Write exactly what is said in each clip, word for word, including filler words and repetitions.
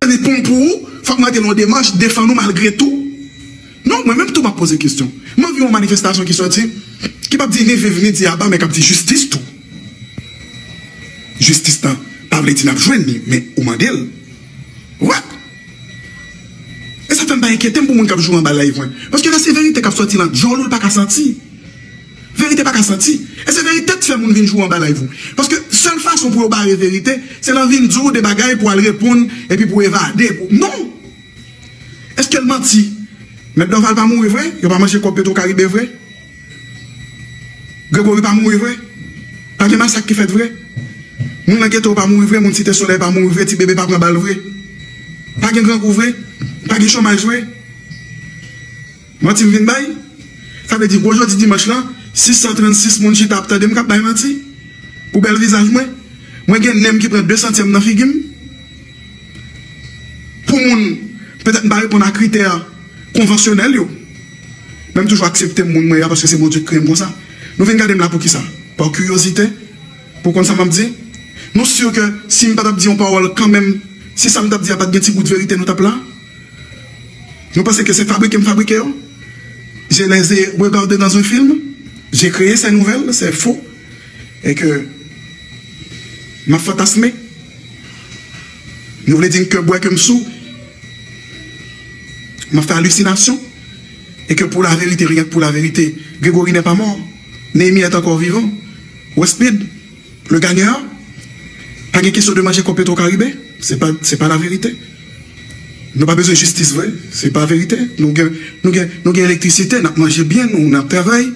Sèvi pou m pou ou, fòk m rantre nan yon demach, defann ou malgre tou. Non, mwen menm tou m ap poze kesyon. M anvi yon manifestasyon ki sòti, ki p ap di ni viv ni di aba, men k ap di jistis tou. Jistis lan pa vle di n ap jwenn li, men ou mande l. Wè. E sa fè m pa enkyete m pou moun k ap joure anba live mwen. Paske lè se verite k ap sòti nan djòl ou, l pa ka santi. Verite pa ka santi. E se verite k fè moun vin joure anba live ou. Paske sèl fason pou yo bare verite, se nan vin di w de bagay pou al reponn epi pou evade. Pou... Non! Èske l manti? Mèt Dorval pa mouri vre? Yo pa manje kòb Petro Caribe vre? Gregory pa mouri vre? Pa gen masak ki fèt vre? Moun nan geto pa mouri vre? Moun Site Solèy pa mouri vre? Ti bebe pa pran bal vre? Pa gen grangou vre? Pa gen chomaj vre? Manti m vin bay? Sa vle di, gwo jodi dimanch lan, sis san trannsis moun chita ap tande m k ap bay manti? Pou bèl vizaj mwen? Mwen gen nen m ki pran de santyèm nan figi m? Pou moun, petèt m pa reponn a kritè konvansyonèl yo. Men m toujou aksepte moun mwen ye a paske se Bondye k kreye m konsa. Nou vin gade m la pou kisa? Pa kiryozite? Pou konn sa m ap di? Nou si ke si m pa t ap di yon pawòl kanmenm, si sa m t ap di a pa t gen ti gout verite, nou t ap la? Nou panse ke se fabrike m fabrike yo? Je les ai regardés dans un film. J'ai créé ces nouvelles, c'est faux. Et que m ap fantasme. Nou vle di m ke bwè, ke m sou. M ap fè alisinasyon. Et que pour la vérité, rien que pour la vérité, Grégory n'est pas mort. Néhémie est encore vivant. West Speed, le gagneur. Pa gen kesyon de manje kòb Petro Caribe. Se pa, se pa la verite. Nou pa bezwen jistis vre. Se pa verite. Nou gen, nou gen, nou gen elektrisite, n ap manje byen, nou, n ap travay.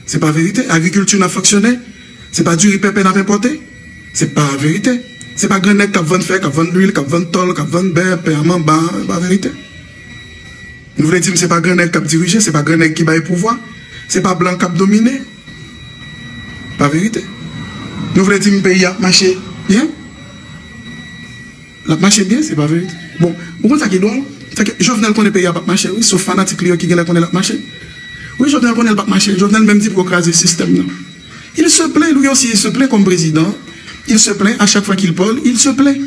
Se pa verite. Agrikilti, n ap fonksyone. Se pa diri pèpè n ap enpòte. Se pa verite. Se pa gran nèg k ap vann fè, k ap vann lwil, k ap vann tòl, k ap vann bè, pè a manba. Se pa verite. Nou vle di m se pa gran nèg k ap dirije, se pa gran nèg ki bay pouvwa, se pa blan k ap domine. Pa verite. Nou vle di m peyi a ap mache byen? L ap mache byen, se pa verite. Bon, ou konn sa ki dwòl? Se ke Jovenel konnen peyi a p ap mache, wi, sof fanatik li yo ki genlè konnen l ap mache. Wi, Jovenel konnen l p ap mache. Jovenel menm di pou yo kraze sistèm nan. Il se plaint, lui aussi, il se plaint comme président. Il se plaint à chaque fois qu'il parle, il se plaint.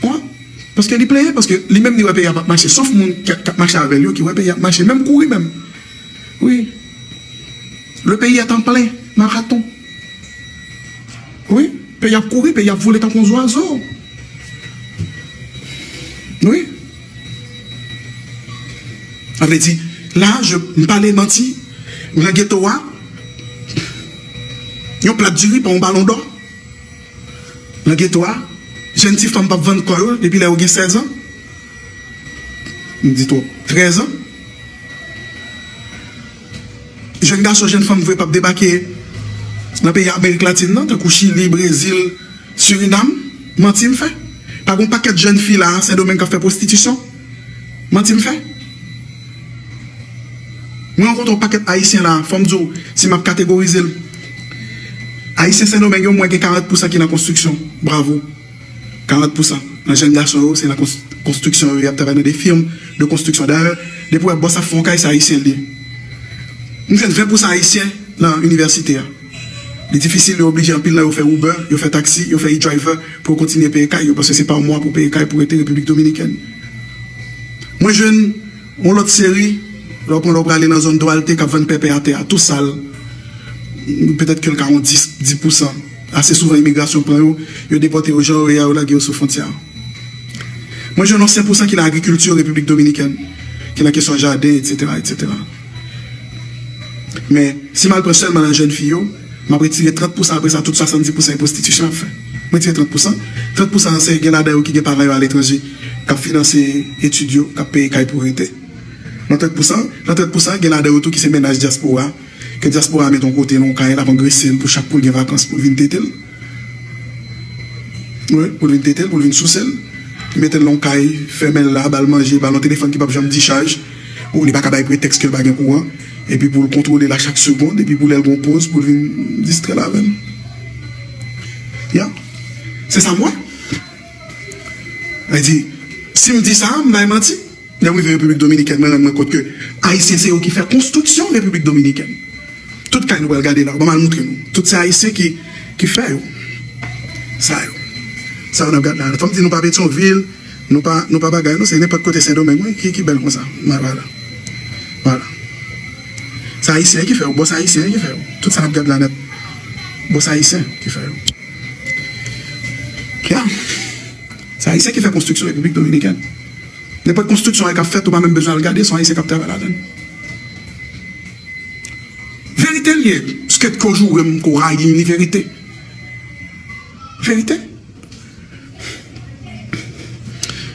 Wi. Paske li plenyen, paske li menm li wè peyi a p ap mache. Sof moun k, k ap mache avè l yo ki wè peyi a ap mache. Menm kouri menm. Wi. Le pays est en plein marathon. Wi. Peyi ap kouri, peyi ap vole tankou yon zwazo. Wi. Sa vle di, la, je, m pale manti, nan geto a, yon plat diri pa yon balon dò. Nan geto a, jèn ti fanm p ap vann kò yo depi lè yo gen sèz an. M di twòp, trèz an. Jèn gason, jèn fanm vre p ap debake nan peyi Amerik Latin nan, tankou Chili, Brezil, Sirinam. Manti m fè? Pa gen yon pakèt jèn fi la, Sendomeng, k ap fè pwostitisyon? Manti m fè? Mwen rankontre yon pakèt Ayisyen la, fò m di w, si m ap kategorize l, Ayisyen Sendomeng yo, mwen gen karant pousan ki nan konstriksyon. Bravo. Karant pousan nan jèn gason yo, se nan kons-, konstriksyon yo, y ap travay nan de fim de konstriksyon. Dayè, depi w wè bòs ap fè yon kay, se Ayisyen l ye. M jwenn ven pousan Ayisyen nan inivèsite a. Li difisil, yo oblije anpil nan yo fè Uber, yo fè taksi, yo fè e-driver pou yo kontinye peye kay yo, paske se pa mwa pou peye kay pou rete Repiblik Dominikèn. Mwen jwenn yon lòt seri, lè w pran, lè w prale nan zòn Dwalte, k ap vann pèpè atè a, tou sal, petèt ke l ka yon dis, dis pousan. Ase souvan, imigrasyon pran yo, yo depòte yo jan yo ye a, yo lage yo sou fwontyè a. Mwen jwenn yon senk pousan ki nan agrikilti Repiblik Dominikèn, ki nan kesyon jaden, etsetera, etsetera. Men, si m al pran sèlman nan jèn fi yo, m ap retire trant pousan, apre sa, tout swasanndis pousan e pwostitisyon y ap fè. M retire trant pousan. Trant pousan an, se gen ladan yo ki gen paran yo aletranje, k ap finanse etid yo, k ap peye kay pou rete. Nan trant pousan, nan trant pousan, gen ladan yo tou ki se mennaj dyaspora, ke dyaspora a mete yon kote, nan yon kay, l ap angrese l pou chak kou l gen vakans pou l vin tete l. Wi, pou l vin tete l, pou l vin souse l. Li mete l nan yon kay, fèmen l la, ba l manje, ba l yon telefòn ki p ap janm dichaj. Ou li pa ka bay pretèks ke l pa gen kouran. Epi pou l kontwole l a chak segonn, epi pou lè l gen yon poz, pou l vin distrè l avè l. Ya. Se sa m wè. Sa vle di, si m di sa, m bay manti. Lè m rive Repiblik Dominikèn, mwen rann mwen kont ke Ayisyen se yo ki fè konstriksyon Repiblik Dominikèn. Tout kay nou pral gade la, ban m al montre nou. Tout se Ayisyen ki, ki fè yo. Sa yo. Sa yo n ap gade la. Fò m di nou pa Petyonvil, Nou pa, nou pa bagay, nou se nenpòt kote Sendomeng, wi, ki, ki bèl konsa. Mwen, vwala. Vwala. Se Ayisyen ki fè yo, bòs Ayisyen ki fè yo. Tout sa n ap gad la nèt, bòs Ayisyen ki fè yo. Ya. Se Ayisyen ki fè konstriksyon Repiblik Dominikèn. Nenpòt konstriksyon k ap fèt, ou pa menm bezwen al gade, se yon Ayisyen k ap travay ladan l. Verite l ye. Skèt ke w joure m, ke w rayi m, li verite. Verite.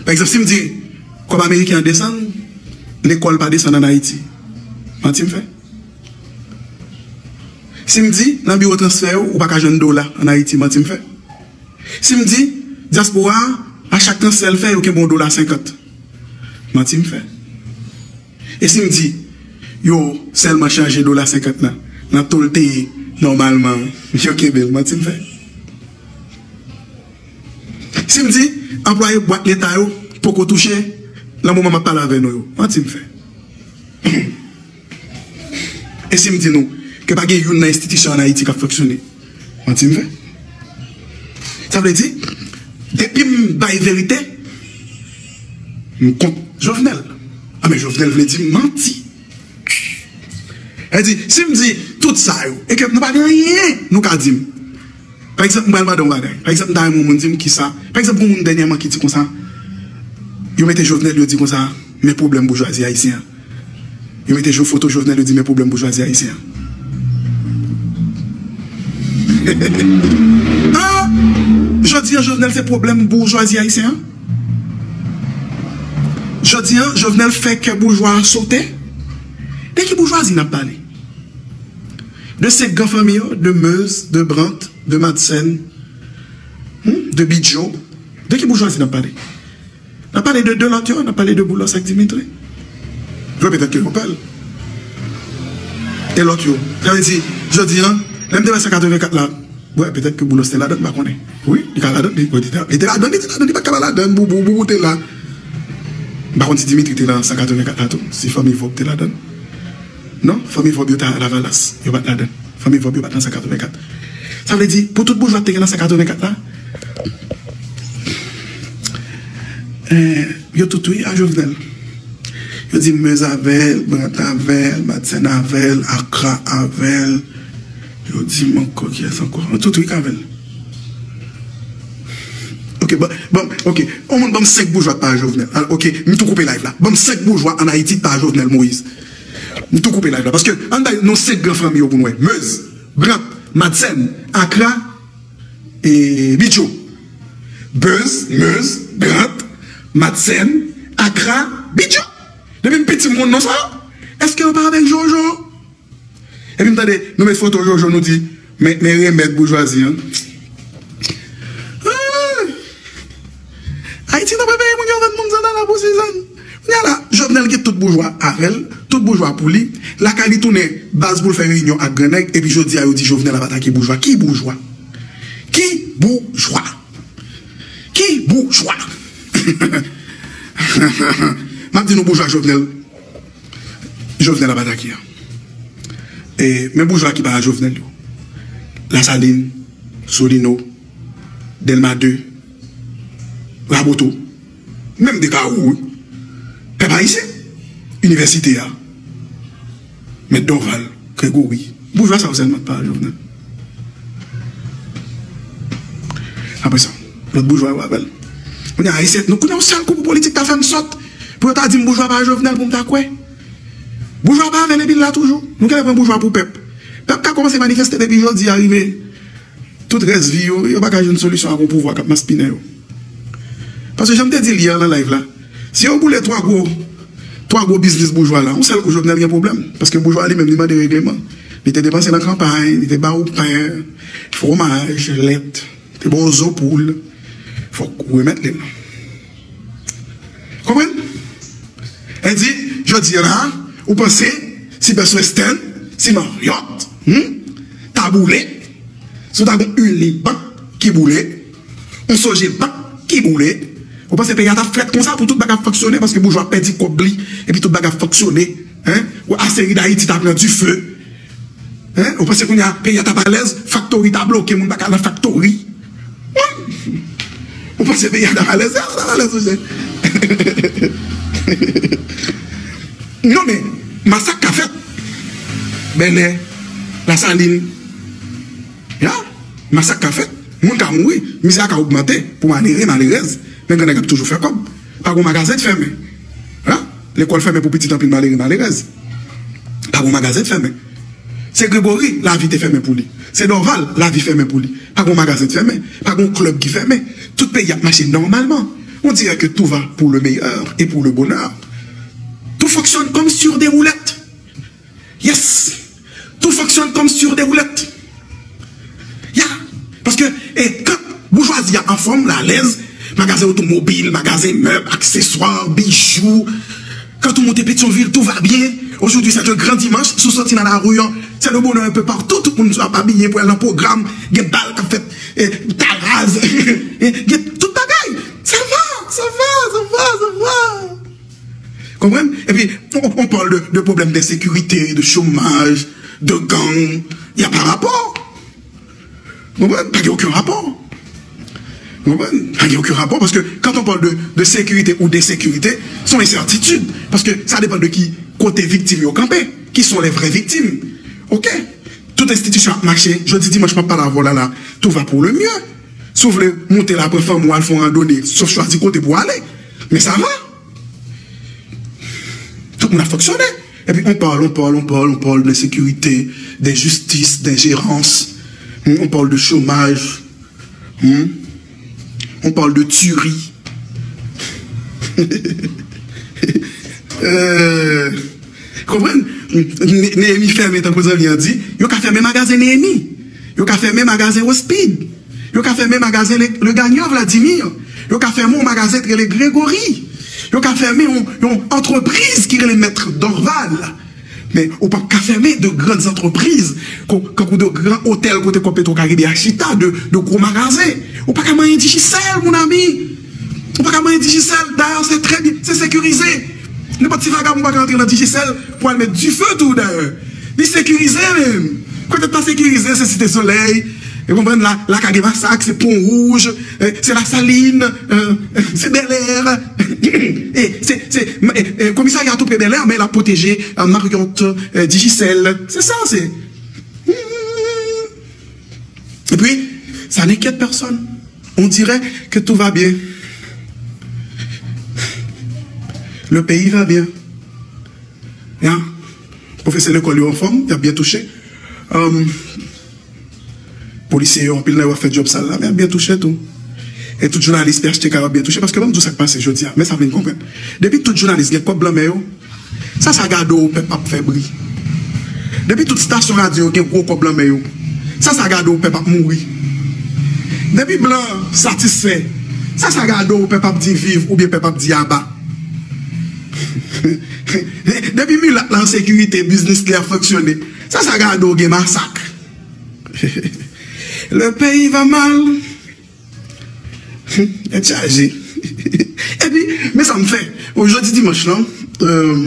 Pa egzanp, si m di kòb ameriken an desann, lekòl pa desann ann Ayiti, manti m fè? Si m di nan biwo transfè yo, ou pa ka jwenn dola ann Ayiti, manti m fè? Si m di dyaspora a, a chak transfè l fè, yo kenbe yon dola senkant, manti m fè? E si m di yo sèlman chanje dola senkant lan nan to l te ye nòmalman, yo kenbe l, manti m fè? Si m di anplwaye bwat leta yo poko touche nan moman m ap pale avè nou yo, manti m fè? E si m di nou ke pa gen youn nan enstitisyon ann Ayiti k ap fonksyone, manti m fè? Sa vle di, depi m bay verite, m kont Jovenel. A, men Jovenel vle di m manti. Sa vle di, si m di tout sa yo, e ke nou pa gen anyen nou ka di m. Pa egzanp, m pral mande yon bagay. Pa egzanp, m ta renmen yon moun di m kisa. Pa egzanp, yon moun dènyèman ki di konsa, yo mete Jovenel, yo di konsa, men pwoblèm boujwazi ayisyen an. Yo mete jo-, foto Jovenel, yo di men pwoblèm boujwazi ayisyen an. Ah! Jodi an, Jovenel se pwoblèm boujwazi ayisyen an? Jodi an, Jovenel fè kè boujwa a sote? De ki boujwazi n ap pale? De senk gran fanmi yo, de Meuse, de Brandt, de Madsen, hmm, de Bidjo. De ki boujwazi n ap pale? N ap pale de de lòt yo, n ap pale de Boulos ak Dimitri. Yo petèt ke yo pè l. E lòt yo. Sa vle di, jodi an, lè m te wè san katrevenkat la, wè, petèt ke Boulos te ladan, m pa konnen. Wi, li ka ladan, li, li te, li te ladan, li te ladan, li pa t ka pa ladan, Boubou, Boubou te la. M pa konn si Dimitri te nan san katrevenkat la tou, si fanmi Vòb te ladan. Non, fanmi Vòb yo te a Lavalas, yo pa t ladan. Fanmi Vòb yo pa t nan san katrevenkat. Sa vle di, pou tout boujwa ki te gen nan san katrevenkat la, eh, yo tout wi a Jovenel. Yo di Meuse avè l, Brandt avè l, Madsen avè l, Akra avè l. Yo di m ankò, kiyès ankò? Yo tout wi k avè l. Ok, ban, ban, ok. Yon moun ban m senk boujwa k pa a Jovenel. Al, ok, m tou koupe live la. Ban m senk boujwa ann Ayiti k pa a Jovenel Moïse. M tou koupe live la. Paske ann bay non senk gran fanmi yo pou n wè. Meuse, Brandt, Madsen, Akra, e Bidjo. Beuz, Meuse, Brandt, Madsen, Akra, Bidjo. Depi m piti m konn non sa yo. Èske yo pa avèk Jojo? Epi m tande, nou met foto Jojo, nou di, men, men remèd boujwazi an. Ah! Ayiti nan peyi moun yo vann moun zannala pou sizann. Kounye a la, Jovenel gen tout boujwa avè l, tout boujwa pou li. Lakay li tounen baz pou l fè reyinyon ak gran nèg, epi jodi a yo di Jovenel ap atake boujwa. Ki boujwa? Ki boujwa? Ki boujwa? M ap di nou boujwa Jovenel. Jovenel ap atake a. E, men boujwa ki pa a Jovenel yo. Lasalin, Solino, Dèlma de, Raboto, menm Dekawou, wi. Pèp ayisyen, inivèsite a, Mèt Dòval, Grégori. Boujwa sa yo sèlman ki pa a Jovenel. Apre sa, lòt boujwa yo avè l. Kounye a, ayisyen, nou kounye a yon sèl kou pou politik ta fè m sòt. Pou yo ta di m boujwa pa a Jovenel pou m ta kwè. Boujwa pa avè l epi l la toujou. Nou genlè pran boujwa pou pèp. Pèp ka kòmanse manifeste depi jodi a rive tout rès vi yo, yo pa ka jwenn solisyon ak yon pouvwa k ap maspinen yo. Paske jan m te di l yè nan live la, si yo boule twa gwo, twa gwo biznis boujwa la, yon sèl kou Jovenel gen pwoblèm. Paske boujwa li menm li mande regleman. Li te depanse nan kanpay, li te ba w pen, fwomaj, lèt, li te ba w zo poul. Fòk ou remèt li l. Konprann? E di, jodi a la, ou panse si Best Western, si Marriott, hmm, ta boule, si w ta gon Unibank ki boule, yon Sogebank ki boule, ou panse peyi a t ap frèt konsa pou tout bagay ap fonksyone paske boujwa pèdi kòb li, epi tout bagay ap fonksyone, hein? Ou Asterid Ayiti ta pran dife, hein? Ou panse kounye a peyi a t ap alèz, faktori ta bloke, moun pa ka al nan faktori? Ou panse peyi a t ap alèz? Peyi a t ap alèz, monchè. Non, men masak ka fèt. Bèlè, Lasalin. Ya, masak ka fèt. Moun ka mouri, mizè a ka ogmante pou malere, malerèz. Men grannèg ap toujou fè kòb. Pa gon magazen k fèmen. Ya, lekòl fèmen pou pitit anpil malere, malerèz. Pa gon magazen k fèmen. Se Gregory, lavi te fèmen pou li. Se Dorval, lavi fèmen pou li. Pa gon magazen k fèmen. Pa gon klèb ki fèmen. Tout peyi ap mache nòmalman. On dirait que tout va pour le meilleur et pour le bonheur. Tout fonctionne comme sur des roulettes. Yes. Tout fonctionne comme sur des roulettes. Ya. Paske, e, kan boujwazi a anfòm, l alèz, magazen otomobil, magazen mèb, akseswa, bijou, quand on monte Pétion-Ville, tout va bien. Aujourd'hui, c'est un grand dimanche. Si w soti nan lari an, c'est le bonheur un peu partout. Tout moun ap abiye pou al nan pwogram. Gen bal k ap fèt, e, Taraz. E, gen tout bagay. Ça va, ça va, ça va, ça va. Konprann? Epi, on, on parle de, de problèmes d'insécurité, de chômage, de gang. Y a pas rapport. Konprann? Pa gen okenn rapò. Konprann? Pa gen okenn rapò, paske quand on parle de, de sécurité ou d'insécurité, se yon ensètitid. Paske sa depann de ki kote viktim yo kanpe. Qui sont les vraies victimes? Oke? Tout enstitisyon ap mache. Jodi dimanch, m ap pale avè w la, la. Tout va pour le mieux. Si w vle moute la, pran fanmi w, al fè yon randone, sòf chwazi kote pou w ale. Men sa va. Tout moun ap fonksyone. Epi, on parle, on parle, on parle, on parle d'insécurité, d'injustice, d'ingérence. Hmm, on parle de chômage. Hmm? On parle de tuerie. Euh, konprann? Ne-, Neyemi fèmen, tankou zanmi an di, yo ka fèmen magazen Neyemi. Yo ka fèmen magazen Rospid. Yo ka fèmen magazen Le, Le Gagnant Vladimir. Yo ka fèmen yon magazen ki rele Gregory. Yo ka fèmen yon, yon antrepriz ki rele Mèt Dorval. Men ou p ap ka fèmen de grandes entreprises, ko-, kankou de gran otèl kote kòb Petro Caribe a chita, de, de gwo magazen. Ou pa ka manyen Digicel, mon ami. Ou pa ka manyen Digicel. Dayè, se trè byen, se sekirize. Nenpòt ti vagabon pa ka antre nan Digicel pou al met dife tou, dayè. Li sekirize menm. Kote l pa sekirize, se Site Solèy. E konprann la, la ka gen masak, se Pon Wouj, e, se Lasalin, e, se Bèlè. E, se, se, e, e, komisarya tou pre Bèlè, men l ap pwoteje, e, Marriott, e, Digicel. Se sa, se. Epi, ça n'inquiète personne. On dirait que tout va bien. Le pays va bien. Ya. Pwofesè lekòl yo anfòm, y ap byen touche. Um, polisye yo, anpil nan yo ap fè djòb sal la, men y ap byen touche tou. E tout jounalis P H T K yo ap byen touche, paske ban m di w sa k pase jodi a, men sa vin konprann. Depi tout jounalis gen kòb lan men yo, sa sa gade w pèp ap fè bri. Depi tout stasyon radyo yo gen gwo kòb lan men yo, sa sa gade w pèp ap mouri. Depi blan satisfè, sa sa gade w pèp ap di viv oubyen pèp ap di aba. Depi milat la an sekirite, biznis li ap fonksyone, sa sa gade w gen masak. Le pays va mal. Tèt chaje. Epi, men sa m fè. Bon, jodi dimanch lan, euh,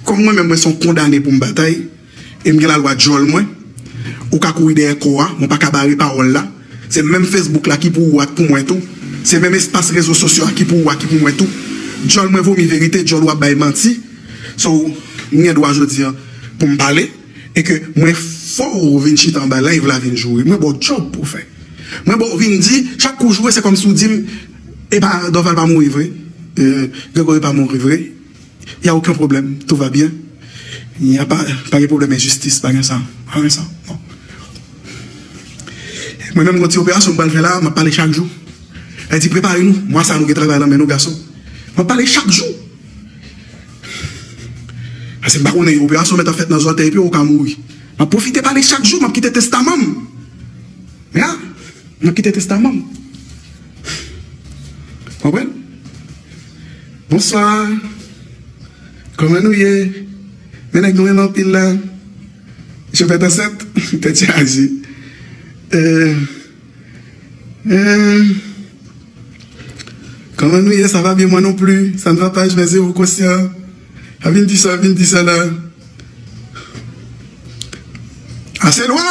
kòm mwen menm mwen se yon kondane pou m batay, e m gen lalwa djòl mwen, ou ka kouri dèyè kò a, mwen pa ka bare pawòl la. Se menm Facebook la ki pou ou ak pou mwen tou. Se menm espas rezo sosyo a ki pou ou ak ki pou mwen tou. Djòl mwen vomi verite, djòl ou ap bay manti. So, m gen dwa jodi an pou m pale, e ke mwen fè w vin chita anba live la vin joure. Mwen ba w djòb pou w fè. Mwen ba w vin di, chak kou w joure, se kòmsi w di m, e pa, Dorval pa mouri vre. Euh, Gregory pa mouri vre. Y a aucun problème, tout va bien. Y a pas, pa gen pwoblèm enjistis, pa gen sa. Pa gen sa. Non. Mwen menm, gon ti operasyon m pral fè la, m ap pale chak jou. Sa di, prepare nou, mwa sa nou gen travay nan men nou, gason. M ap pale chak jou. Paske m pa konnen operasyon mèt ap fèt nan zòtèy epi ou ka mouri. M ap pwofite pale chak jou, m ap kite testaman m. Ya, m ap kite testaman m. Konprann? Bonswa. Kòman nou ye? Men nèg nou renmen anpil la. Je vais dans cette tèt chaje. Euh, euh, comment nous y est, ça va bien, moi non plus. Ça ne va pas, je vais zéro conscient. A vin di sa, vin di sa la. Ase lwa!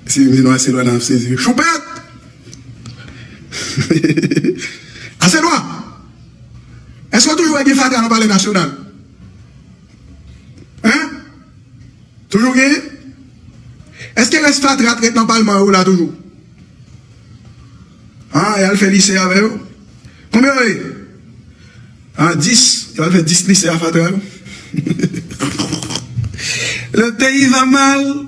Si m di nou ase lwa nan ap sezi. Choupèt! Senlwa, èske w toujou wè gen fatra nan Palè Nasyonal? Hein? Toujou gen? Èske rès fatra k ret nan palman yo la toujou? Ah, y al fè lise avè yo. Konbyen yo ye? Ah, dis. Y al fè dis lise a fatra yo. Le pays va mal.